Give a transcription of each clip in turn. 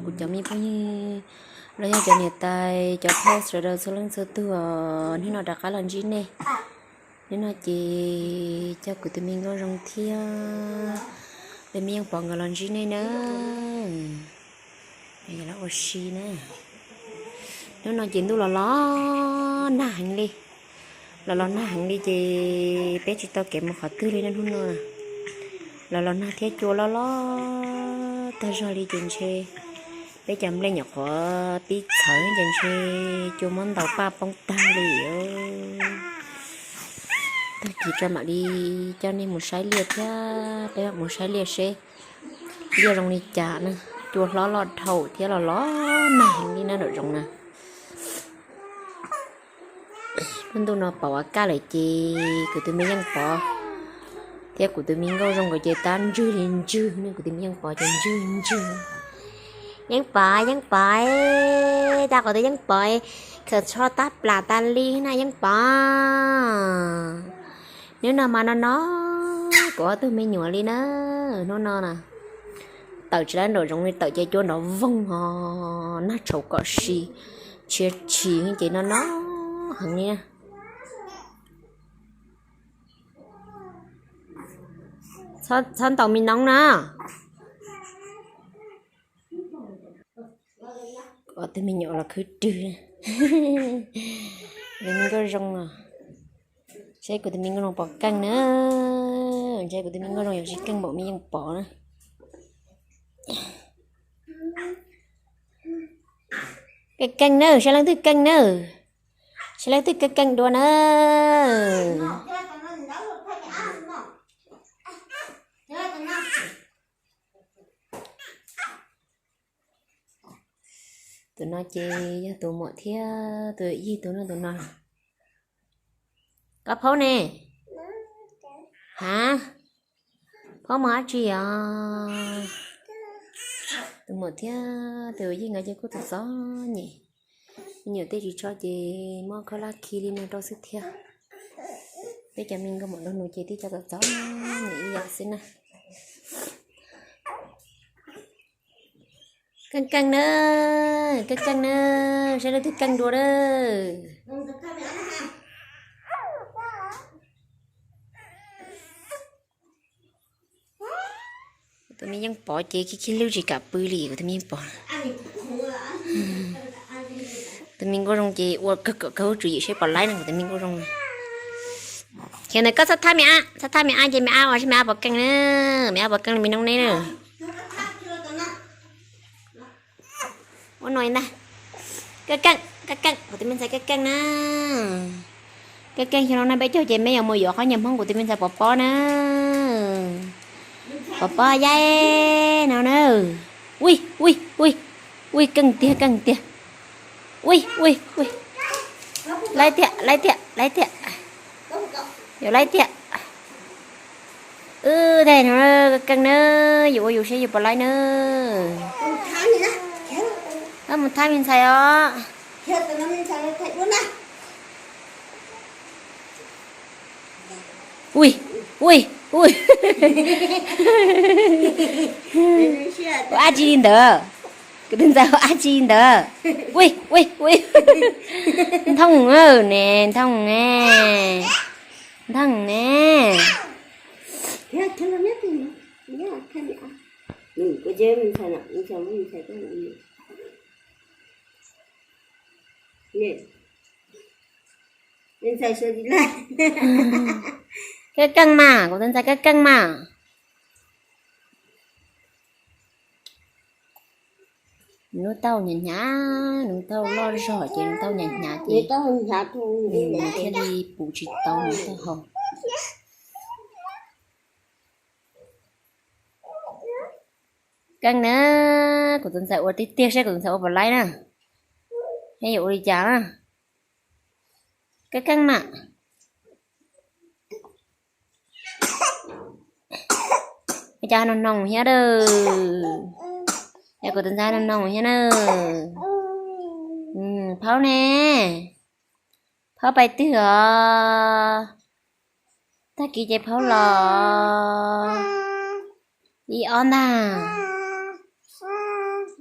Kuv cov me phooj ywg los yog cov niam tais cov phob sawv daws txhua leej txhua tug, hnub no rov qab los ntsib nej. Hnub no ces coj kuv tus me nkauj zoo thiab me yeej pov nkawd los ntsib nej na. Ua si na. Hnub no ces ntuj los los nag heev li. Los los nag heev li ces peb tsis tau kev mus qhov twg li na hnub no. Los los nag thiab cua loj loj tag zog li ces ntshe peb cov nplej nyuam qhuav pib txhawv ces ntshe cua muab ntaus paj poob tag li. Tag kis tso mam li coj nej mus saib liaj thiab peb mam mus saib liaj seb liaj zoo li cas na. Cua hlob loj dhau thiab los los nag heev li na nram zoov na. Lub ntuj no pom ua kaj lawm ces kuv tus me yeej pov thiab kuv tus me nkauj zoo nkawd ces tab ntswg li ntswg ne, kuv tus me yeej pov ces ntswg li ntswg. Yeej pov, yeej pov, tab qhov twg yeej pov, khaws tsho tab plam tas li na yeej pov. Hnub no mas no no kuv ob tug me nyuam li na. Hnub no na tawm tsis lab nraum zoov li, tawm ces cua nrov voog ho nag tshauv kom si, tshia tshis ces no no heev li na. Txhob ntaus me noob na. Ob tug me nyuam los khwb rwg. Tus me nkauj zoo os. Saib kuv tus me nkauj zoo pov keej na. Saib kuv tus me nkauj zoo yuav tsis keej npaum me yeej pov na. Keej keej na, saib leej twg keej na. Saib leej twg keej keej dua na. Tus no ces yog tus muam thiab tus yij tus no tus no. Koj phaub ne? Ha? Phaub mus dab tsi os? Tus muam thiab tus yij nkawd ces kuj txom txom nyem. Me nyuam tej tsis tso ces muab khaub hlab khi li no rau xwb thiab. Peb cov me nkauj muam nraug nus ces tib co txom txom nyem ib yam xwb na. Keej keej na, keej keej na, saib leej twg keej dua na. Tus me yeej pov ces khib khib lwj tsis kam pw li, kuv tus me yeej pov. Tus me nkauj zoo ces ua kawg kom kawg huv tsum yim seb puas laib no, kuv tus me nkauj zoo. Ces ntawd koj txhob thab me ab, txhob thab me ab ces me ab ua seb me ab puas keej na, me ab puas keej li me noob neb na. Ua no ntag. Keej keej, keej keej, kuv tus me ntxhais keej keej na. Keej keej, xyoo no peb caug ces peb yuav mus yuav qhov niag hmoob kuv tus me ntxhais pov pob na. Pov pob yaib no na. Ui ui ui, ui keej tiag keej tiag. Ui ui ui, laib tiag laib tiag laib tiag. Yuav laib tiag. Wb thaij no keej na, yus ua yus seb yus puas laib na. Mus thab me ntxhais os. Ui ui ui, ua dab tsi li ntawd? Kuv tus ntxhais ua dab tsi li ntawd? Ui ui ui, nthooj ne, nthooj ne, nthooj ne. Keej keej mas, kuv tus ntxhais keej keej mas. Nws lub taub hau hnyav hnyav, nws lub taub hau loj zog ces nws taub hau hnyav hnyav ces nws thiaj li puv tsis tau nws taub hau. Keej na, kuv tus ntxhais ua tiag tiag seb kuv tus ntxhais ua puas laib na. Neb yuav ua li cas na? Keej keej mas. Ua cas no noog thiab a? Yog kuv tus ntxhais no noog thiab na. Phaub ne, phaub pais twg os? Tag kis ces phaub los. Ib ob ntag.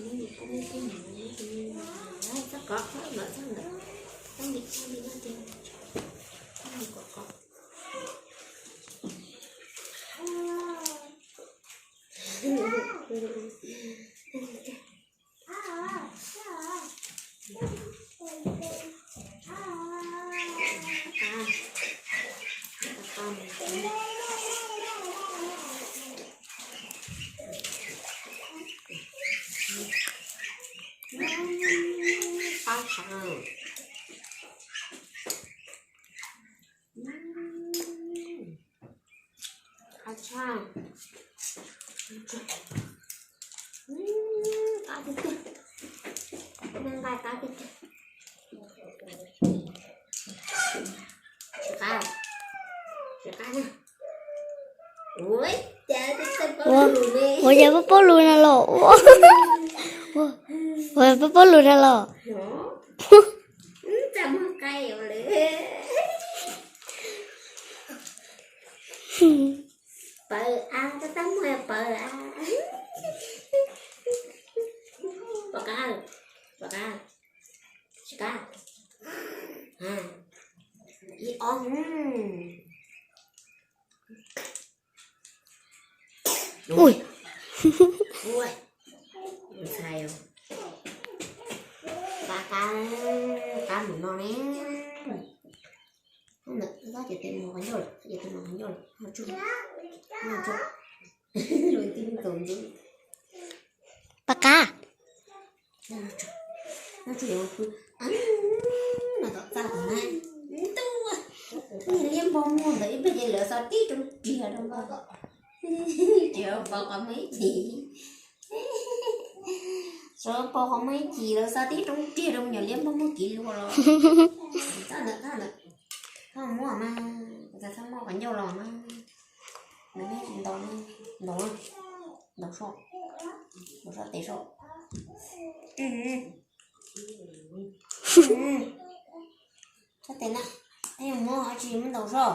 Txhob kov, txhob kov, txhob kov, txhob kov. Qab tshaj. Qab tiag tiag. Nqaij qab tiag tiag. Tsis qab, tsis qab na. Ua cas pob pob lus na los? Ua pob pob lus na los? Pawv a, tab tab muag pawv a. Pom qab, pom qab, tsis qab. Ib ob. Ui, ntxhais, qab qab qab mus no ne. Tab ces tes mus qhov ncauj lawm, tab ces tes mus qhov ncauj lawm, no tsuj, no tsuj. Lub tib nkaus ntxub. Pab qab. No tsuj, no tsuj yuav pw. No tom txaj tom na. Ntuj, niag liab npog muag ntawd ib pliag ces lawv xav tib roob riag rau npog. Tsis pom qhov muag ib chim. Tsis pom qhov muag ib chim lawv xav tib roob riag rau me nyuam liab npog muag kiv luag los. Txaj ntawm, txaj ntawm. Txhob muab mas, txhob muab qhov ncauj los mas. Nws tsis ntaus, ntaus, ntaus soj, ntaus soj tes soj. Soj tes na, muab tsis muab ntaus soj.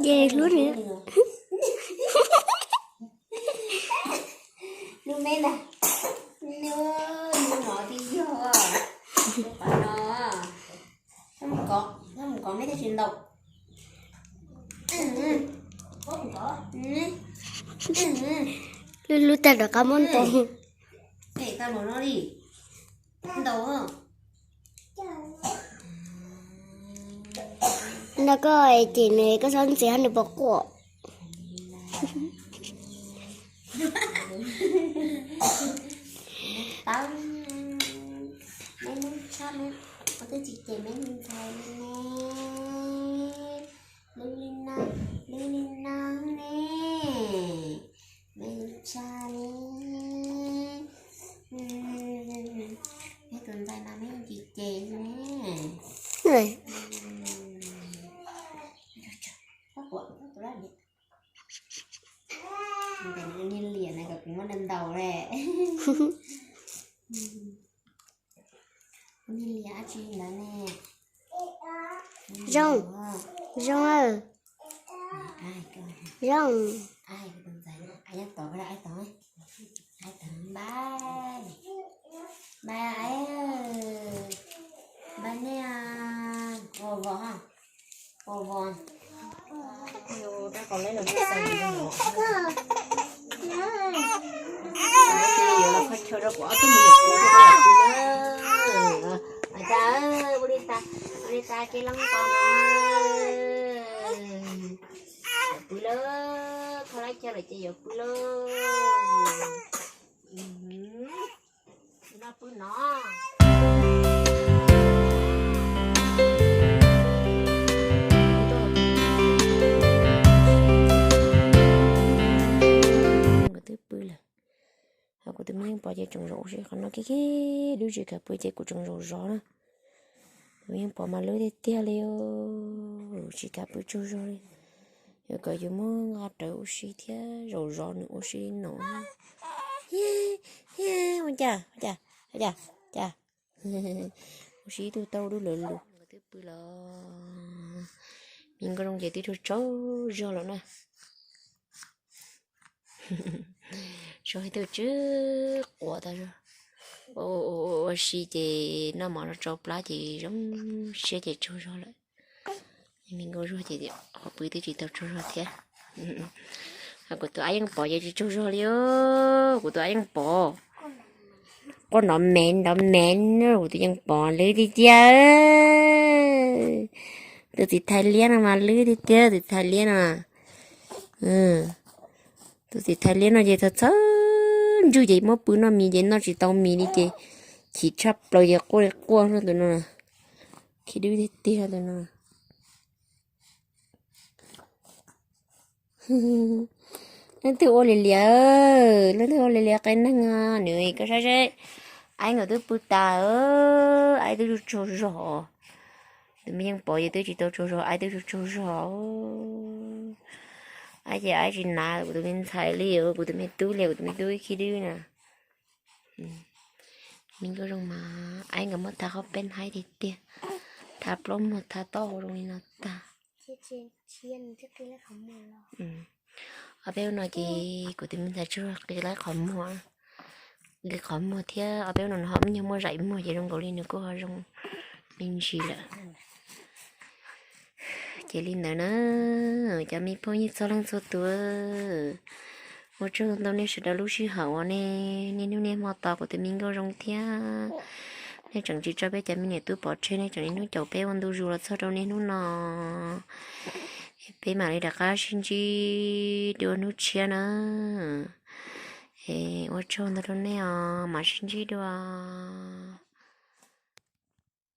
Nce hlub nws. Lub me ntag. Nws, nws no twb yog, qhov no. Koj mus kov, koj mus kov me thiaj tsis ntaus. Lub lub tag rov qab muab ntaus. Ntaus. No koj ces nws koj txhob ntxias nws puas quaj. Tau, me lub tshab me, ua twb tsis ces me ntxhais li ne. Lub li no, lub li no ne. Me lub tshab ne. Me tus ntxhais no me tsis ces ne. Niag liam na kom kuv muab ntaus ntaus le. Niag liam dab tsi ntawd ne? Zoo, zoo, zoo. Npaj, npaj, npaj ne, ua vos, ua vos. Rau qhov lawv los xaws no. Yuav los qhov chaw rau kuv ob tug me nyuam pw, pw na. Ua cas, ua li tas, ua li tas kev loj to na. Yuav pw lawm, kho lab chaw lawm ces yuav pw lawm. No pw no. Nkawd twb pw lawm. Ho kuv tus me yeej pom ces tseem zaum ua si qhov no kiag kiag, dub tsis kam pw ces kuv tseem zaum zov na. Kuv yeej pom mas lub tiag tiag li, tsis kam pw tsaug zog li. Yuav kom yus muab nqa rawv ua si thiab zaum zov nws ua si no. Ua cas, ua cas, ua cas, cas. Ua si ib tug taub dub lawv lus. Nkawd twb pw los, me nkauj zoo ces twb tsaug tsaug zog lawm na. Tsaug ib tug tsw quav tas zog. Ua si ces noj mov los tsau plab ces zoo siab ces tsaug zog lawm. Me nkauj zuag ces qhov pw twb tsis tau tsaug zog thiab. Kuv tus aib yeej pom ces tsis tsaug zog li. Kuv tus aib yeej pom. Quaj nrov mev nrov mev, kuv tus yeej pom lwb tiag tiag. Tus txiv thais liab no mas lwb tiag tiag, tus txiv thais liab no. Tus txiv thais liab no ces txhawj txhawj ntswg ces muab pw noj mis ces noj tsis tau mis li ces chim tshaj plaws ces quaj li quaj no tus no. Khib dwb tiag tiag tus no. Leej twg ua li liam, leej twg ua li liam qe neeg nws koj saib seb. Aib nkawd twb pw tas, aib twb tsaug tsaug zog. Tus me yeej pom ces twb tsis tau tsaug zog, aib twb tsaug tsaug zog. Aib ces aib tsis hnav kuv tus me ntxhais li, kuv tus me tub li, kuv tus me tub ib khib dwb na. Me nkauj zoo mas aib nkawd muab tag qhob peb haib tiag tiag, thav plaub muag thav taub hau zoo li no tag. Ob peb hnub no ces kuv tus me ntxhais tsaug zog qi laib qhov muag, qi qhov muag thiab ob peb hnub no nws ho muaj nyuag muaj zaim muag ces zoo nkaus li nws kuj ho zoo me ntsis lawm. Ces li ntawd na, cov me phooj ywg txhua leej txhua tus, ua tsaug ntau nej sawv daws lub sij hawm uas nej niaj hnub niaj hmo tos kuv tus me nkauj zoo thiab. Nej tseem tsis tso peb cov me niam tub pov tseg, nej tseem niaj hnub caum peb ua ntu zus los txog rau niaj hnub no. Peb mam li rov qab sib ntsib dua hnub tshiab na. Ua tsaug ntau rau nej os, mam sib ntsib dua.